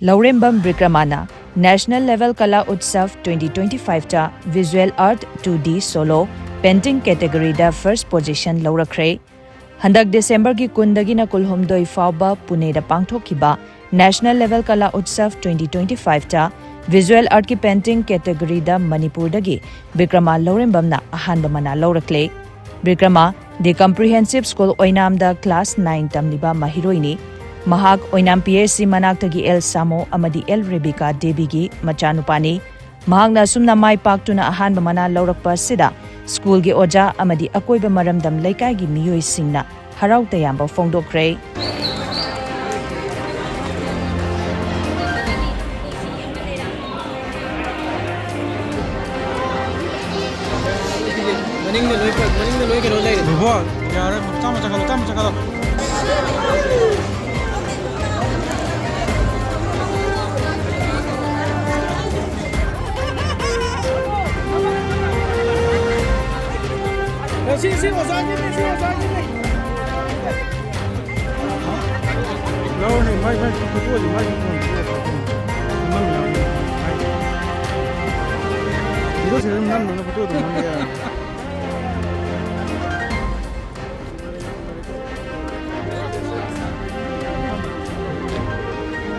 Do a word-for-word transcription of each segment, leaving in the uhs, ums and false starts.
ꯂꯧꯔꯦꯝꯕꯝ ꯕꯤꯀ꯭ꯔꯃꯥꯅ National Level Kala Utsav twenty twenty-five ꯇ Visual Art two D Solo Painting category ꯗ first position ꯂꯧꯔꯛꯈ꯭ꯔꯦ꯫ ꯍꯟꯗꯛ ꯗꯤꯁꯦꯝꯕꯔꯒꯤ ꯀꯨꯟꯗꯒꯤꯅ ꯀꯨꯟꯍꯨꯝꯗꯣꯏ ꯐꯥꯎꯕ ꯄꯨꯅꯦꯗ ꯄꯥꯡꯊꯣꯛꯈꯤꯕ National Level Kala Utsav twenty twenty-five ꯇ Visual Art ꯀꯤ Painting category ꯗ ꯃꯅꯤꯄꯨꯔꯗꯒꯤ ꯕꯤꯀ꯭ꯔꯃꯥ ꯂꯧꯔꯦꯝꯕꯝꯅ ꯑꯍꯥꯟꯕ ꯃꯅꯥ ꯂꯧꯔꯛꯂꯦ꯫ ꯕꯤꯀ꯭ꯔꯃꯥ The Comprehensive School ꯑꯣꯏꯅꯥꯝꯗ class nine ꯇꯝꯂꯤꯕ ꯃꯍꯩꯔꯣꯏꯅꯤ꯫ ꯃꯍꯥꯛ ꯑꯣꯏꯅꯥꯝ P H C ꯃꯅꯥꯛꯇꯒꯤ ꯑꯦꯜ ꯁꯥꯃꯣ ꯑꯃꯗꯤ ꯑꯦꯜ ꯔꯦꯕꯤꯀꯥ ꯗꯦꯕꯤꯒꯤ ꯃꯆꯥꯅꯨꯄꯥꯅꯤ꯫ ꯃꯍꯥꯛꯅ ꯑꯁꯨꯝꯅ ꯃꯥꯏ ꯄꯥꯛꯇꯨꯅ ꯑꯍꯥꯟꯕ ꯃꯅꯥ ꯂꯧꯔꯛꯄ ꯑꯁꯤꯗ ꯁ꯭ꯀꯨꯜꯒꯤ ꯑꯣꯖꯥ ꯑꯃꯗꯤ ꯑꯀꯣꯏꯕ ꯃꯔꯝꯗꯝ ꯂꯩꯀꯥꯏꯒꯤ ꯃꯤꯑꯣꯏꯁꯤꯡꯅ ꯍꯔꯥꯎ ꯇꯌꯥꯝꯕ ꯐꯣꯡꯗꯣꯛꯈ꯭ꯔꯦ꯫ ꯃꯅꯤꯡꯗ ꯂꯣꯏ ꯀ-, ꯃꯅꯤꯡꯗ ꯂꯣꯏ ꯀꯩꯅꯣ ꯂꯩꯔꯦ꯫ ꯕꯤꯕꯣ, ꯌꯥꯔꯦ, ꯇꯞꯅ ꯆꯠꯈꯠꯂꯣ, ꯇꯞꯅ ꯆꯠꯈꯠꯂꯣ꯫ ꯁꯤ, ꯁꯤ ꯑꯣꯖꯥꯒꯤꯅꯦ, ꯁꯤ ꯑꯣꯖꯥꯒꯤꯅꯦ꯫ ꯂꯧꯔꯅꯤ, ꯃꯥꯏ, ꯃꯥꯏ, ꯐꯣꯇꯣꯗꯤ ꯃꯥꯏ ꯐꯣꯟ ꯅꯝ ꯌꯥꯕꯅꯤ꯫ ꯃꯥꯏ ꯚꯤꯗꯤꯑꯣꯁꯤ ꯑꯗꯨꯝ ꯅꯝꯗꯅ ꯐꯣꯇꯣ ꯑꯗꯨꯝ ꯅꯝꯕ ꯌꯥꯏ꯫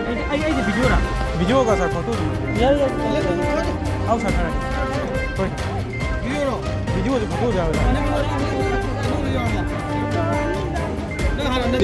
ꯑꯩ, ꯑꯩ, ꯑꯩꯗꯤ ꯚꯤꯗꯤꯑꯣꯔꯥ? ꯚꯤꯗꯤꯑꯣꯒ ꯁꯥꯔ ꯐꯣꯇꯣꯗꯨ꯫ ꯌꯥꯏ, ꯌꯥꯏ, ꯌꯥꯏ, ꯌꯥꯏ, ꯌꯥꯏ꯫ ꯑꯥꯎ ꯁꯥꯔ, ꯊꯥꯔꯛꯀꯦ꯫ ꯍꯣꯏ ꯁꯥꯔ꯫ ꯚꯤꯗꯤꯑꯣꯔꯣ? ꯚꯤꯗꯤꯑꯣꯁꯦ ꯐꯣꯇꯣꯁꯦ ꯌꯥꯎꯋꯦ ꯁꯥꯔ꯫ ꯅꯪ ꯍꯥꯟꯅ ꯅꯪ